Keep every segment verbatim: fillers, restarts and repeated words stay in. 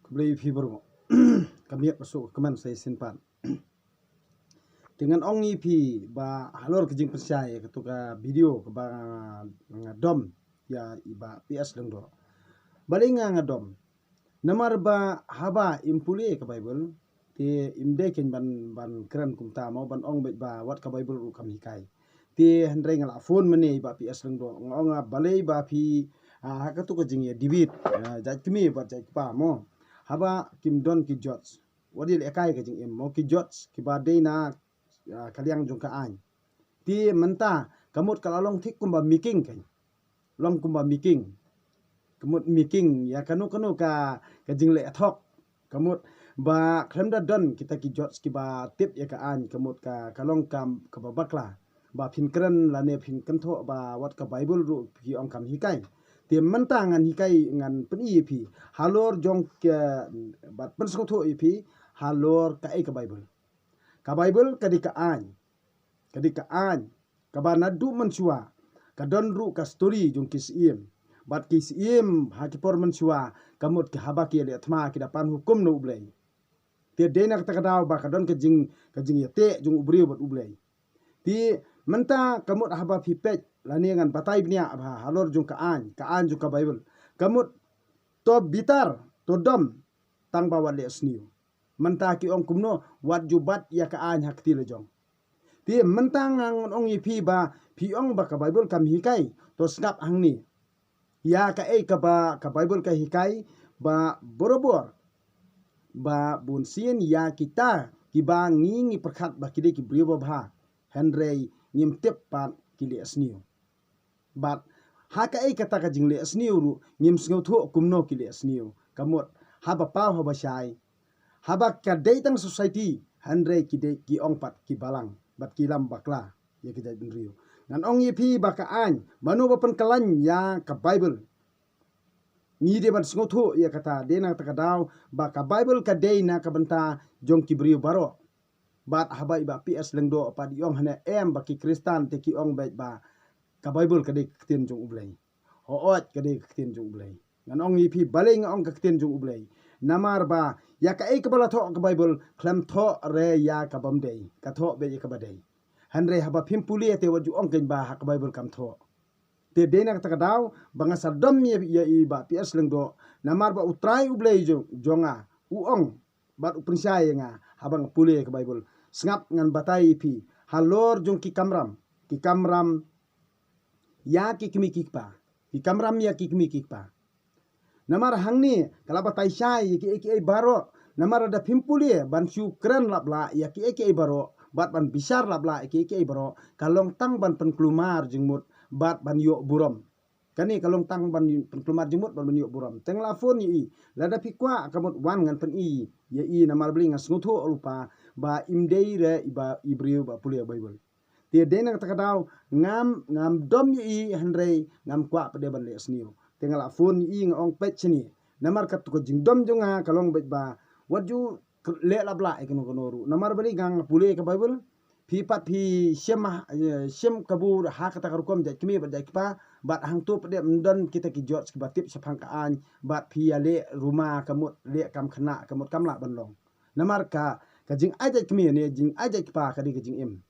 Khublei phi baroh. Ka miet ba suk ka kmen sa shisien pat. Te ngan ong ïa phi ba halor ka jingpynshai ïa katu ka video kaba nga dom ïa i Bah P S Lyngdoh. Balei nga nga dom? Namar ba haba im pule ka Bible, te im dei kein ban, ban kren kumta mo, ban ong beit ba wat ka Bible ruh kam hikai. Te hynrei nga la phone mynne i Bah P S Lyngdoh, nga ong, ah, balei ba phi, ah, ha katu ka jingïa debate, ah, jait kmie bad jait kpa mo. Haba kim don ki judge, wat ïalehkai ka jingim mo, ki judge kiba dei na, ah, ka liang jong ka aiñ. Te mynta ka mut ka la long thik kumba making kein. Long kumba making. Ka mut making ïa kano kano ka, ka jingleh thok. Ka mut ba khlem da don kita ki judge kiba tip ïa ka aiñ, ka mut ka, ka long ka, kaba bakla. Ba phin kren lane phin kynthoh ba wat ka Bible ruh phi ong kam hikai. Te mynta ngan hikai, ngan pyni ïa phi halor jong ka, bad pynsngewthuh ïa phi halor kaei ka Bible. Ka Bible ka dei ka aiñ. Ka dei ka aiñ kaba naduh mynshuwa ka don ruh ka story jong ki syiem. Bad ki syiem ha ki por mynshuwa ka mut ki haba ki ïaleh thma ki da pan hukum na U Blei. Te dei na kata ka daw ba ka don ka jing, ka jingïateh jong u briew bad U Blei. Te mynta ka mut haba phi peit lane ngan batai bniah bha halor jong ka aiñ, ka aiñ jong ka Bible. Ka mut to bitar, to dom, tang ba wat leh sniew. Mynta ki ong kumno, wat ju bat ïa ka aiñ ha kti la jong. Te mynta nga ngan ong ïa phi ba phi ong ba ka Bible kam hikai, to sngap hangne. Ïa kaei kaba ka Bible ka hikai ba borabor, ba bun sien ïa kita kiba ngi, ngi pyrkhat ba ki dei ki briew babha, hynrei ngim tip pat ki leh sniew. Bad ha kaei kata ka jingleh sniew ruh ngim sngewthuh kumno ki leh sniew. Ka mut haba paw haba shai, haba ka dei tang society, hynrei ki dei, ki ong pat ki balang bad ki lam bakla ïa ki jaitbynriew. Ngan ong ïa phi ba ka aiñ, mano ba pynkylla ïa ka Bible? Ngi dei ban sngewthuh ïa kata, dei na kata ka daw ba ka Bible ka dei na ka bynta jong ki briew baroh. Bad haba i Bah P S Lyngdoh pat i ong hane em ba ki Khristan te ki ong beit ba ka Bible ka dei ka ktien jong U Blei. Hooid, ka dei ka ktien jong U Blei. Ngan ong ïa phi balei nga ong ka ktien jong U Blei. Namar ba ïa kaei kaba la thoh ka Bible, khlem thoh re ïa ka bym dei, ka thoh beit ïa kaba dei. Hynrei haba phim pule te wat ju ong kein ba ha ka Bible kam thoh. Te dei na kata ka daw ba nga sa dom ïa, ïa i Bah P S Lyngdoh, namar ba U Trai U Blei jong, jong nga u ong bad u pynshai ïa nga haba nga pule ka Bible. Sngap ngan batai ïa phi halor jong ki kamram, ki kamram ïa ki kmie ki kpa, ki kamram ïa ki kmie ki kpa. Namar hangne ka la batai shai ïa kiei kiei baroh. Namar lada phim pule ban shu kren lap lah ïa kiei kiei baroh bad ban bishar lap lah ïa kiei kiei baroh, ka long tang ban pynkulmar jingmut bad ban ïoh burom. Kane ka long tang ban pynkulmar jingmut bad ban ïoh burom. Te nga la phone ïa i, lada phi kwah ka mut wan ngan pyni ïa i, namar balei nga sngewthuh ruh ba im dei re i ba i briew ba pule Bible. Te dei na kata ka daw ngam, ngam dom ïa i, hynrei ngam kwah pat de ban leh sniew. Te nga la phone ïa i, nga ong peit shane. Namar katu ka jingdom jong nga ka long beit ba wat ju leh lap lah ïa kano kano ruh. Namar balei nga, nga pule ka Bible. Phi pat phi shem, eh, shem kabu ha kata ka rukom jait kmie bad jait kpa. Bad hangto pat de ym don kita ki judge kiba tip shaphang ka aiñ. Bad phi ïaleh ruma ka mut leh kam khynnah ka mut kam lah ban long. Namar ka, ka jingai jait kmie ne jingai jait kpa ka dei ka jingim.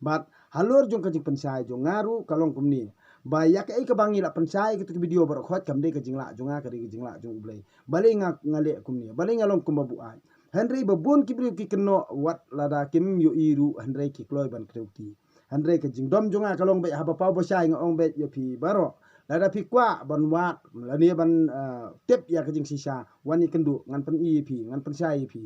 Bad halor jong ka jingpynshai jong nga ruh ka long kumne. Ba ïa kaei kaba ngi la pynshai katu ka video baroh khoit kam dei ka jinglah jong nga, ka dei ka jinglah jong U Blei. Balei nga, nga leh kumne, balei nga long kumba buaid? Hynrei ba bun ki briew ki kynnoh wat lada kim ïohi ruh hynrei ki kloi ban kdew kti. Hynrei ka jingdom jong nga ka long beit haba paw ba shai nga ong beit ïa phi baroh. Lada phi kwah ban wad lane ban, eh, tip ïa ka jingshisha, wan ïakynduh, ngan pyni ïa phi, ngan pynshai ïa phi.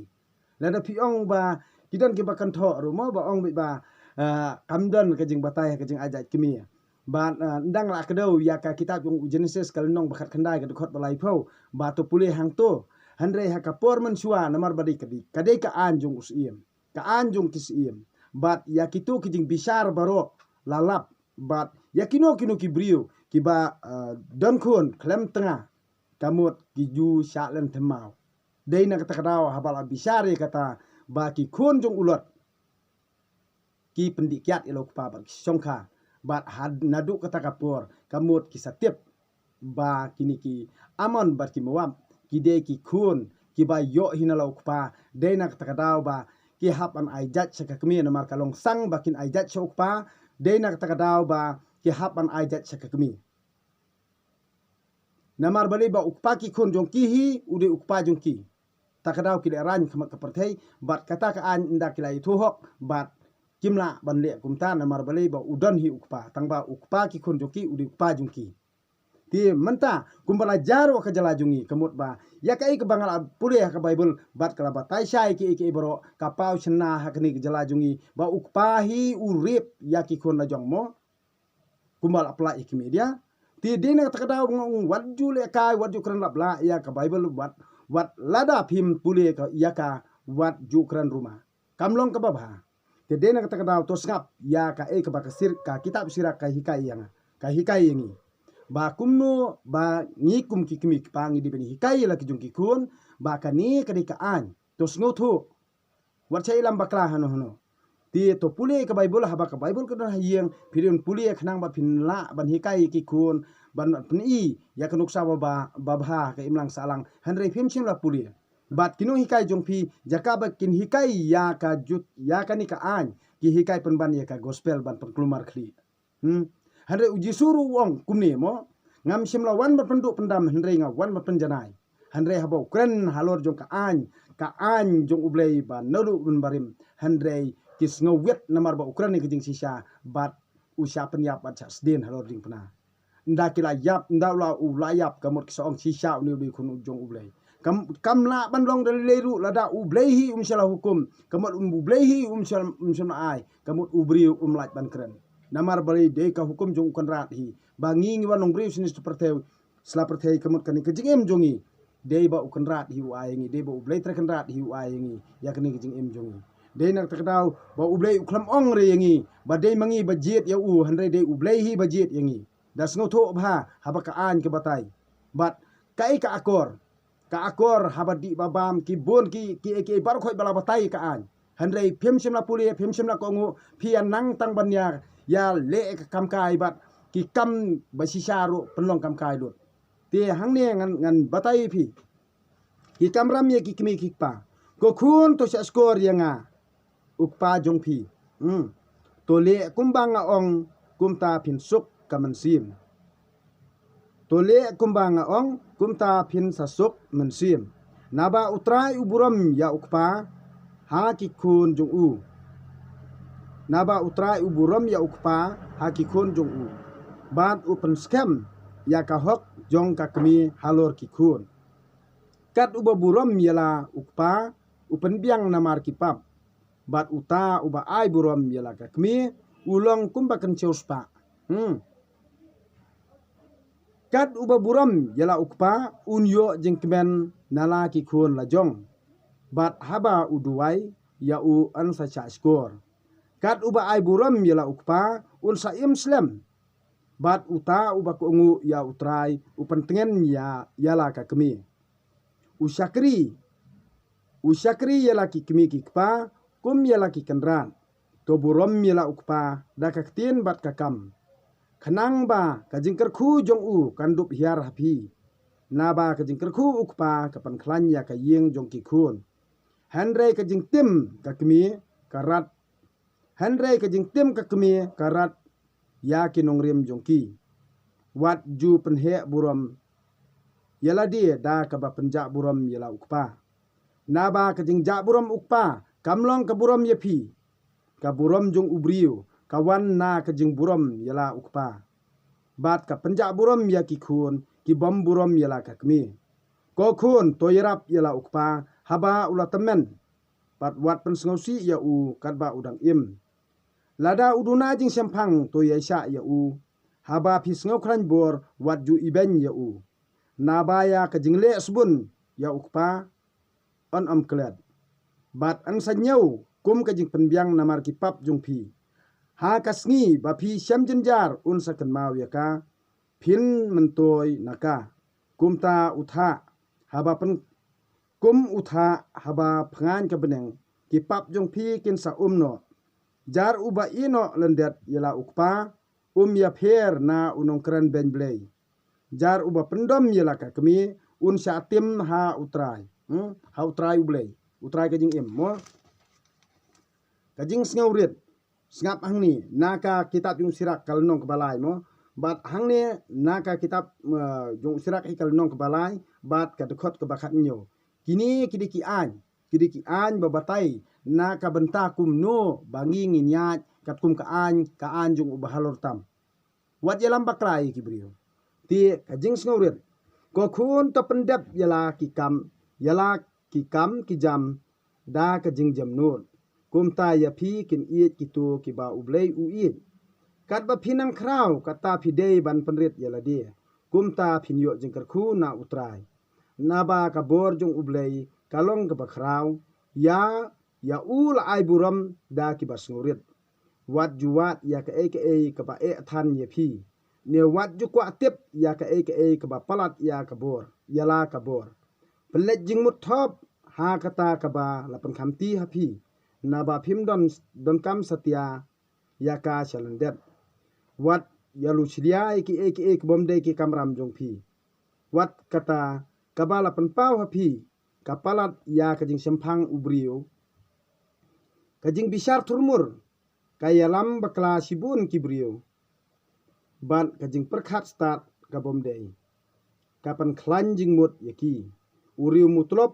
Lada phi ong ba ki don kiba kynthoh ruh mo ba ong beit ba, ah, kam don ka jingbatai ha ka jingai jait kmie. Ba, ah, ynda nga la kdew ïa ka kitab jong u Genesis ka lynnong ba khatkhyndai ka dkhot ba laiphew ba to pule hangto. Hynrei ha ka por mynshuwa namar ba dei ka dei, ka dei ka aiñ jong u syiem, ka aiñ jong ki syiem. Bad ïa kito ki jingbishar baroh la lap. Bad ïa kino kino ki briew kiba, ah, don khun khlem tnga, ka mut ki ju shah lynthem maw. Dei na kata ka daw haba la bishar ïa kata ba ki khun jong u Lot ki pyndih kiad ïa la u kpa bad ki shongkha. Bad had naduh kata ka por ka mut ki sa tip ba kine ki Amon bad ki Moab ki dei ki khun kiba ïoh hi na la u kpa, dei na kata ka daw ba ki hap ban ai jait sha ka kmie, namar ka long sang ba kin ai jait sha u kpa, dei na kata ka daw ba ki hap ban ai jait sha ka kmie. Namar balei ba u kpa ki khun jong ki hi u dei u kpa jong ki. Ta ka daw ki leh rain khmat ka pyrthei, bad kata ka aiñ ynda ki la ïathuh hok, bad kim lah ban leh kumta, namar balei ba u don hi u kpa, tang ba u kpa ki khun jong ki u dei u kpa jong ki. Te mynta kumba la jia ruh ka jylla jong ngi, ka mut ba ïa kaei kaba nga la pule ha ka Baibl bad ka la batai shai kiei kiei baroh, ka paw shynna ha kane ka jylla jong ngi ba u kpa hi u rep ïa ki khun la jong mo. Kumba la pla ïa ki media. Te dei na kata ka daw nga ong wat ju lehkai, wat ju kren lap la ïa ka Baibl, wat, wat lada phim pule ka ïa ka, wat ju kren ruh ma. Kam long kaba bha. Te dei na kata ka daw to sngap ïa kaei kaba ka sir, ka kitab Sirach ka hikai ïa nga, ka hikai ïa ngi. Ba kumno ba ngi kum ki kmie ki kpa ngi dei ban hikai ïa la ki jong ki khun ba kane ka dei ka aiñ. To sngewthuh. Wat sha ïalam bakla hano hano. Te to pule ka Baibl, haba ka Baibl ka don ha ïing, phi dei ban pule khnang ba phin lah ban hikai ïa ki khun, ban, ban pyni ïa ka nuksa ba, ba, ba bha ka imlang sahlang. Hynrei phim shym la pule. Bad ki nonghikai jong phi, jaka ba kin hikai ïa ka jut, ïa kane ka aiñ, ki hikai pynban ïa ka gospel ban pynkulmar khlieh. Hmm. Hynrei u Jisu ruh u ong kumne mo, ngam shym la wan ban pynduh pyndam, hynrei nga wan ban pynjanai. Hynrei haba u kren halor jong ka aiñ, ka aiñ jong U Blei ba naduh mynbarim, hynrei ki sngew wiat namar ba u kren ïa ka jingshisha, bad u shah pynïap bad shah sdien halor jingpynah. Ynda ki la ïap, ynda u la, u la ïap, ka mut ki sa ong shisha une u dei khun jong U Blei. Kam, kam lah ban long da lei lei ruh, lada U Blei hi um shym la hukum, ka mut U Blei hi um shym, um shym la ai, ka mut u briew um lah ban kren. Namar balei? Dei ka hukum jong u Kynrad hi ba ngi ngi wan long briew shane sha pyrthei, sha la pyrthei, ka mut kane ka jingim jong ngi. Dei ba u Kynrad hi u ai ïa ngi, dei ba U Blei Trai Kynrad hi u ai ïa ngi ïa kane ka jingim jong ngi. Dei na kata ka daw ba U Blei u khlem ong re ïa ngi ba dei ma ngi ba jied ïa u, hynrei dei U Blei hi ba jied ïa ngi. Da sngewthuh bha haba ka aiñ ka batai. Bad kaei ka akor? Ka akor haba dih ba bam, ki bun ki, ki, ki baroh khoit ba la batai ka aiñ. Hynrei phim shym la pule, phim shym la kohnguh, phi ïa nang tang ban ïa, ïa leh ka kam kai bad ki kam ba shisha ruh pynlong kam kai lut. Te hangne ngan, ngan batai phi. Ki kamram ïa ki kmie ki kpa. Ko khun, to shah shkor ïa nga, u kpa jong phi. Hmm. To leh kumba nga ong, kumta phin suk ka mynsiem. To leh kumba nga ong, kumta phin sa suk mynsiem. Naba U Trai u burom ïa u kpa ha ki khun jong u. Naba U Trai u burom ïa u kpa ha ki khun jong u. Bad u pynskhem ïa ka hok jong ka kmie halor ki khun. Kat uba burom ïa la u kpa, u pynbiang namar ki pap. Bad uta uba ai burom ïa la ka kmie, u long kumba kynshew spah. Hmm. Kat uba burom ïa la u kpa, un ïoh jingkmen na la ki khun la jong. Bad haba u duwai ïa u, yn sa shah shkor. Kat uba ai burom ïa la u kpa, un sa im slem. Bad uta uba kohnguh ïa U Trai, u pyntngen ïa, ïa la ka kmie. U shakri, u shakri ïa la ki kmie ki kpa, kum ïa la ki kynrad. To burom ïa la u kpa da ka ktien bad ka kam. Khnang ba ka jingkyrkhu jong u kan dup hiar ha phi. Naba ka jingkyrkhu u kpa ka pynkhlaiñ ïa ka ïing jong ki khun. Hynrei ka jingtim ka kmie ka rat. Hynrei ka jingtim ka kmie ka rat ïa ki nongrim jong ki. Wat ju pynheh burom ïa lade da kaba pynjah burom ïa la u kpa. Naba ka jingjah burom u kpa kam long ka burom ïa phi. Ka burom jong u briew ka wan na ka jingburom ïa la u kpa. Bad ka pynjah burom ïa ki khun ki bym burom ïa la ka kmie. Ko khun, to ïarap ïa la u kpa haba u la tymmen. Bad wat pynsngewsih ïa u katba u dang im. Lada u duna jingshemphang, to ïaishah ïa u. Haba phi sngewkhlaiñ bor, wat ju ibeiñ ïa u. Naba ïa ka jingleh sbun ïa u kpa, yn ym klet. Bad yn sa ñiew kum ka jingpynbiang namar ki pap jong phi. Ha ka sngi ba phi shem jynjar, un sa kynmaw ïa ka, phin myntoi na ka. Kumta u thah haba pyn-, kum u thah haba phngaiñ ka bneng, ki pap jong phi kin sa um noh. Jar uba ïehnoh lyndet ïa la u kpa, um ïapher na u nongkren beiñ Blei. Jar uba pyndom ïa la ka kmie, un shah tim ha U Trai. Hmm? Ha U Trai U Blei. U Trai ka jingim, mo. Ka jingsngewrit. Sngap hangne, na ka kitab jong u Sirak ka lynnong kaba lai, mo. Bad hangne, na ka kitab, eh, jong u Sirak hi ka lynnong kaba lai, bad ka dkhot kaba khathynñiew. Kine ki dei ki aiñ, ki dei ki aiñ ba batai, na ka bynta kumno, ba ngi ngin ïaid, katkum ka aiñ, ka aiñ jong u bahalor tam. Wat ïalam bakla ïa ki briew. Te ka jingsngewrit. Ko khun to pyndep ïa la ki kam, ïa la ki kam ki jam, da ka jingjemnud. Kumta ïa phi kin ïeit kito kiba U Blei u ïeit. Katba phi nang khraw, kata phi dei ban pynrit ïa lade. Kumta phin ïoh jingkyrkhu na U Trai. Naba ka bor jong U Blei, ka long kaba khraw, ïa, ïa u la ai burom da kiba sngewrit. Wat ju wad ïa kaei kaei kaba eh than ïa phi. Ne wat ju kwah tip ïa kaei kaei kaba palat ïa ka bor, ïa la ka bor. Pynleit jingmut thop, ha kata kaba la pynkhamti ha phi. Naba phim don, donkam satia, ïa ka sha lyndet. Wat ïalushlia ïa kiei kiei kibym dei ki kamram jong phi. Wat kata kaba la pynpaw ha phi, ka palat ïa ka jingshemphang u briew. Ka jingbishar thurmur, ka ïalam bakla shibun ki briew. Bad ka jingpyrkhat stad kabym dei, ka pynkhlaiñ jingmut ïa ki. U riew mutlop,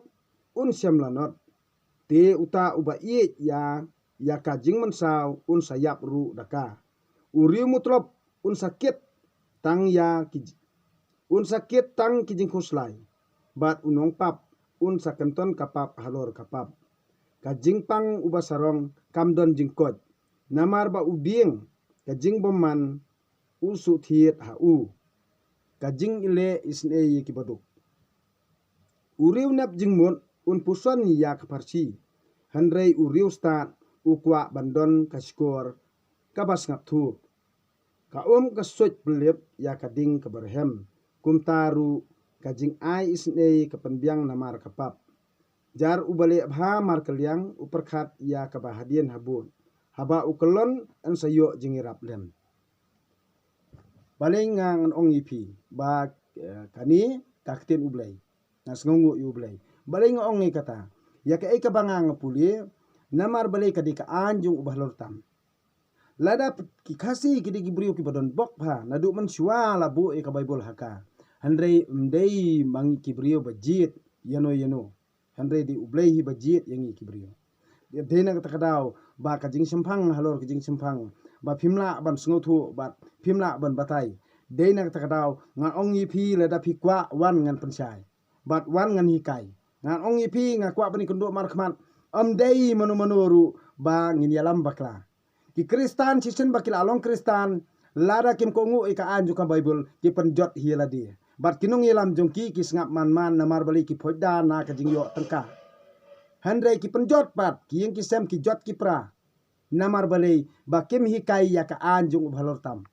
un shem lanot. Te uta uba ïeit ïa, ïa ka jingmynsaw un sa ïap ruh da ka. U riew mutlop un sa kit tang ïa ki j-, un sa kit tang ki jingkhuslai. Bad u nongpap un sa kynton ka pap halor ka pap. Ka jingpang uba sarong kam don jingkoit. Namar ba u dieng ka jingbymman u shu thied ha u. Ka jingïaleh isynei ïa kiba duk. U riew nep jingmut un puson ïa ka pharshi. Hynrei u riew stad u kwah ban don ka shkor kaba sngap thup. Ka um ka suid pynlip ïa ka ding kaba rhem. Kumta ruh ka jingai isynei ka pynbiang namar ka pap. Jar uba leh bha markylliang u pyrkhat ïa kaba hadien habud. Haba u kyllon yn sa ïoh jingïarap lem. Balei nga ngan ong ïa phi ba, eh, kane ka ktien U Blei. Nga sngewnguh ïa U Blei. Balei nga ong ïa kata? Ïa kaei kaba nga nga pule, namar balei ka dei ka aiñ jong u bahalor tam. Lada p-, ki Khasi ki dei ki briew kiba don bok bha, naduh mynshuwa la buh ïa ka Baibl ha ka. Hynrei ym dei ma ngi ki briew ba jied ïano ïano. Hynrei dei U Blei hi ba jied ïa ngi ki briew. Dei na kata ka daw ba ka jingshemphang halor ka jingshemphang, ba phim lah ban sngewthuh bad phim lah ban batai. Dei na kata ka daw nga ong ïa phi, lada phi kwah wan ngan pynshai. Bad wan ngan hikai. Ngan ong ïa phi, nga kwah ban ïakynduh markhmat. Ym dei mano mano ruh ba ngin ïalam bakla. Ki Khristan shisien ba ki la long Khristan, lada kim kohnguh ïa ka aiñ jong ka Baibl, ki pynjot hi ïa lade. Bad ki nongïalam jong ki ki sngap man man namar balei, ki phoit da na ka jingïoh tyngka. Hynrei ki pynjot pat, ki ïing ki sem ki jot ki pra. Namar balei, ba kim hikai ïa ka aiñ jong u bahalor tam.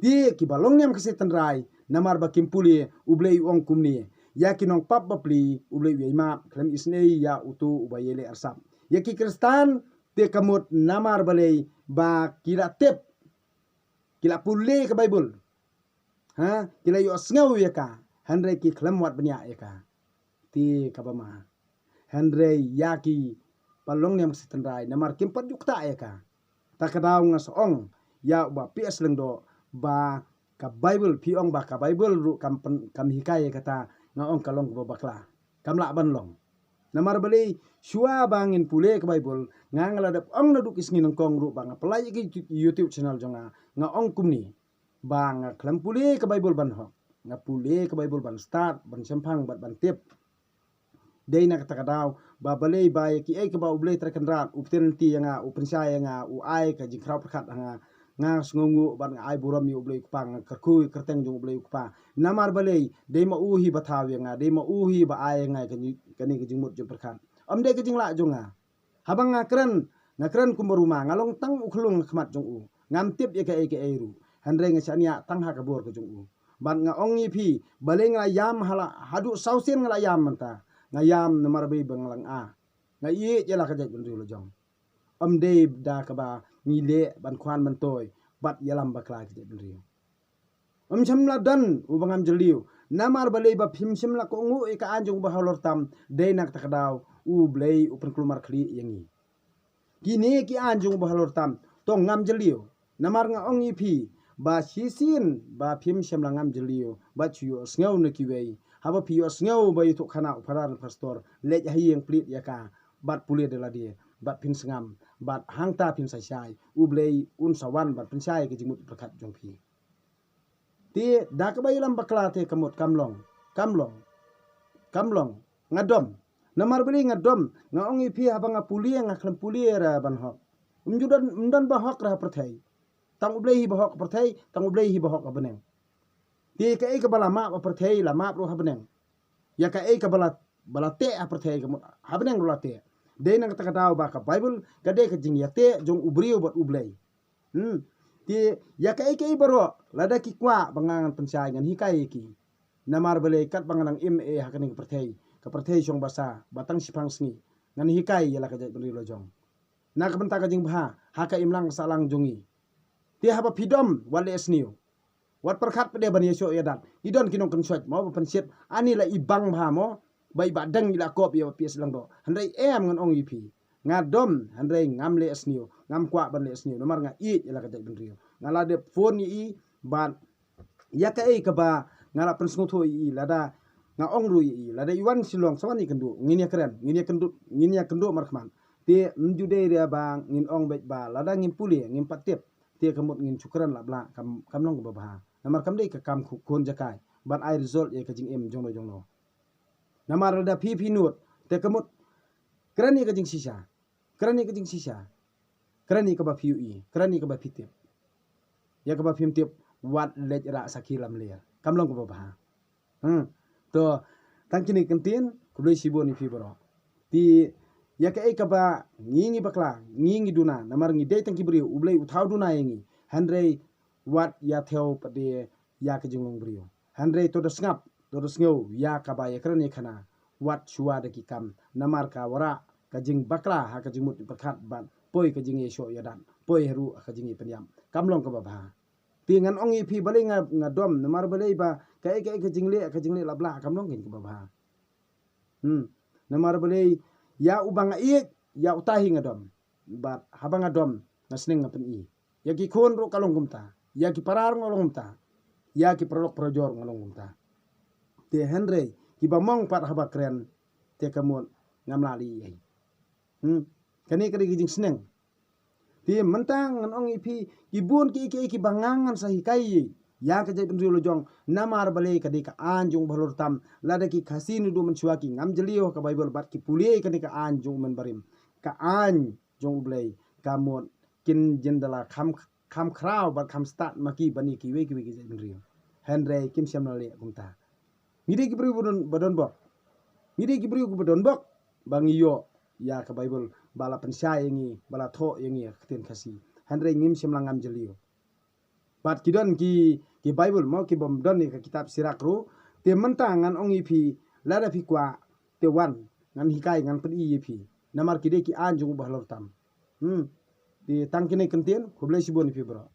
Te kiba long niam ka shi tynrai, namar ba kim pule, U Blei u ong kumne. Ïa ki nongpap bapli, U Blei u ïai map khlem isynei ïa uto uba ïaleh arsap. Ïa ki Khristan, te ka mut namar balei, ba ki la tip, ki la pule ka Baibl. Ha, ki la ïohsngew ïa ka, hynrei ki khlem wad bniah ïa ka. Te kaba ma. Hynrei ïa kiba long niam ka shi tynrai, namar kim pat ju ktah ïa ka. Ta ka daw nga sa ong ïa u Bah P S Lyngdoh ba ka Baibl, phi ong ba ka Baibl ruh kam pyn-, kam hikai ïa kata, nga ong ka long kaba bakla. Kam lah ban long. Namar balei, shuwa ba ngin pule ka Baibl, nga nga la dep ong naduh ki sngi nyngkong ruh ba nga plie ïa ki YouTube channel jong nga, nga ong kumne. Ba nga khlem pule ka Baibl ban hok. Nga pule ka Baibl ban stad, ban shemphang bad ban tip. Dei na kata ka daw, ba balei ba ïa kiei kiba U Blei Trai Kynrad u pynthikna ïa nga, u pynshai ïa nga, u ai ka jingkhraw pyrkhat ha nga. Nga sngewnguh bad nga ai burom ïa U Blei U Kpa, nga kyrkhu ïa ka kyrteng jong U Blei U Kpa. Namar balei, dei ma u hi ba thaw ïa nga, dei ma u hi ba ai ïa nga kane, kane ka jingmut jingpyrkhat. Ym dei ka jinglah jong nga. Haba nga kren, nga kren kum ba ruma, nga long tang u khyllung ha khmat jong u. Ngam tip ïa kaei kaei ruh. Hynrei nga shaniah tang ha ka bor ka jong u. Bad nga ong ïa phi, balei nga la ïam ha la, haduh saw sien nga la ïam mynta. Nga ïam namar ba i ba nga la nga. Nga ïeit ïa la ka jaitbynriew la jong. Ym dei da kaba ngi leh ban khwan myntoi bad ïalam bakla ka jaitbynriew. Ym shym la don uba ngam jylliew, Namar balei ba phim shym la kohnguh ïa ka aiñ jong u bahalor tam, dei na kata ka daw U Blei u pynkulmar khlieh ïa ngi. Kine ki aiñ jong u bahalor tam, to ngam jylliew. Namar nga ong ïa phi ba shisien ba phim shym la ngam jylliew bad shu ïohsngew na kiwei. Haba phi ïohsngew ba ïathuh khana u phadar pastor, leit ha ïing plied ïa ka bad pule da lade bad phin sngam bad hangta phin sa shai, U Blei un sa wan bad pynshai ka jingmut pyrkhat jong phi. Te da kaba ïalam bakla te ka mut kam long, kam long, kam long. Nga dom. Namar balei nga dom? Nga ong ïa phi, haba nga pule, nga khlem pule ra ban hok. Ym ju don, ym don ba hok ra ha pyrthei. Tang U Blei hi ba hok ha pyrthei, tang U Blei hi ba hok ha bneng. Te kaei kaba la map ha pyrthei, la map ruh ha bneng. Ïa kaei kaba la, ba la teh ha pyrthei, ka mut ha bneng ruh la teh. Dei na kata ka daw ba ka Baibl ka dei ka jingïateh jong u briew bad U Blei. Hmm. Te ïa kaei kaei baroh, lada ki kwah ba ngan pynshai, ngan hikai ïa ki. Namar balei, katba nga dang im eh ha kane ka pyrthei, ka pyrthei shong basa ba tang shiphang sngi, ngan hikai ïa la ka jaitbynriew lajong na ka bynta ka jingbha ha ka imlang ka sahlang jong ngi. Te haba phi dom, wat leh sniew. Wat pyrkhat pat de ban ïashoh ïadat. I don ki nongkynshoit mo ba pynshit, ani la i bang bha mo, ba i Bahdeng i la kop ïa ba P S Lyngdoh. Hynrei em, ngan ong ïa phi, nga dom, hynrei ngam leh sniew, ngam kwah ban leh sniew. Namar nga ïeit ïa la ka jaitbynriew. Nga la dep phone ïa i bad ïa kaei kaba nga la pynsngewthuh ïa i, lada nga ong ruh ïa i, lada i wan Shillong, sa wan ïakynduh, ngin ïakren, ngin ïakynduh, ngin ïakynduh markhmat. Te ym ju dei re ba ngin ong beit ba lada ngim pule, ngim pat tip, te ka mut ngin shu kren la blah, kam, kam long kaba bha. Namar kam dei ka kam khu-, khun jakai ban ai result ïa ka jingim jongno jongno. Namar lada phi phi nud, te ka mut kren ïa ka jingshisha. Kren ïa ka jingshisha. Kren ïa kaba phi ïohi, kren ïa kaba phi tip. Ïa kaba phim tip, wat leit rah sakhi lamler. Kam long kaba bha. Hmm. To, tang kine ki kyntien, khublei shibun ïa phi baroh. Te ïa kaei kaba ngi ngi bakla, ngi ngi duna, namar ngi dei tang ki briew, U Blei u thaw duna ïa ngi. Hynrei wat ïa thew pat de ïa ka jinglong briew. Hynrei to da sngap, to da sngew ïa kaba ïakren ïakhana, wat shuwa da ki kam, namar ka wanrah ka jingbakla ha ka jingmut pyrkhat bad poi ka jingïashoh ïadat, poi ruh ha ka jingïapynïap. Kam long kaba bha. Te ngan ong ïa phi, balei nga, nga dom, namar balei ba kaei kaei ka jingleh, ka jingleh la blah, kam long kaba bha. Hmm. Namar balei, ïa uba nga ïeit, ïa uta hi nga dom. Bad haba nga dom, nga sneng nga pyni. Ïa ki khun ruh ka long kumta. Ïa ki para ruh nga long kumta. Ïa ki paralok parajor nga long kumta. Te hynrei kiba mong pat haba kren, te ka mut ngam lah leh ei. Hmm. Kane ka dei ka jingsneng. Te mynta ngan ong ïa phi, ki bun kiei kiei kiba nga ngan sa hikai ïa ka jaitbynriew lajong, namar balei, ka dei ka aiñ jong u bahalor tam. Lada ki Khasi naduh mynshuwa ki ngam jylliew ha ka Baibl bad ki pule kane ka aiñ jong u Myntbarim, ka aiñ jong U Blei, ka mut kin jin da la kham, kham khraw bad kham stad ma ki ban ïa kiwei kiwei ki jaitbynriew. Hynrei kim shym la leh kumta. Ngi dei ki briew ba don, ba don bok. Ngi dei ki briew ba don bok ba ngi ïoh ïa ka Baibl ba la pynshai ïa ngi, ba la thoh ïa ngi ha ka ktien Khasi. Hynrei ngim shym la ngam jylliew. Bad ki don ki, ki Baibl mo, ki bym don ïa ka kitab Sirak ruh. Te mynta ngan ong ïa phi, lada phi kwah, te wan, ngan hikai, ngan pyni ïa phi. Namar ki dei ki aiñ jong u bahalor tam. Hmm. Te tang kine ki kyntien, khublei shibun ïa phi baroh.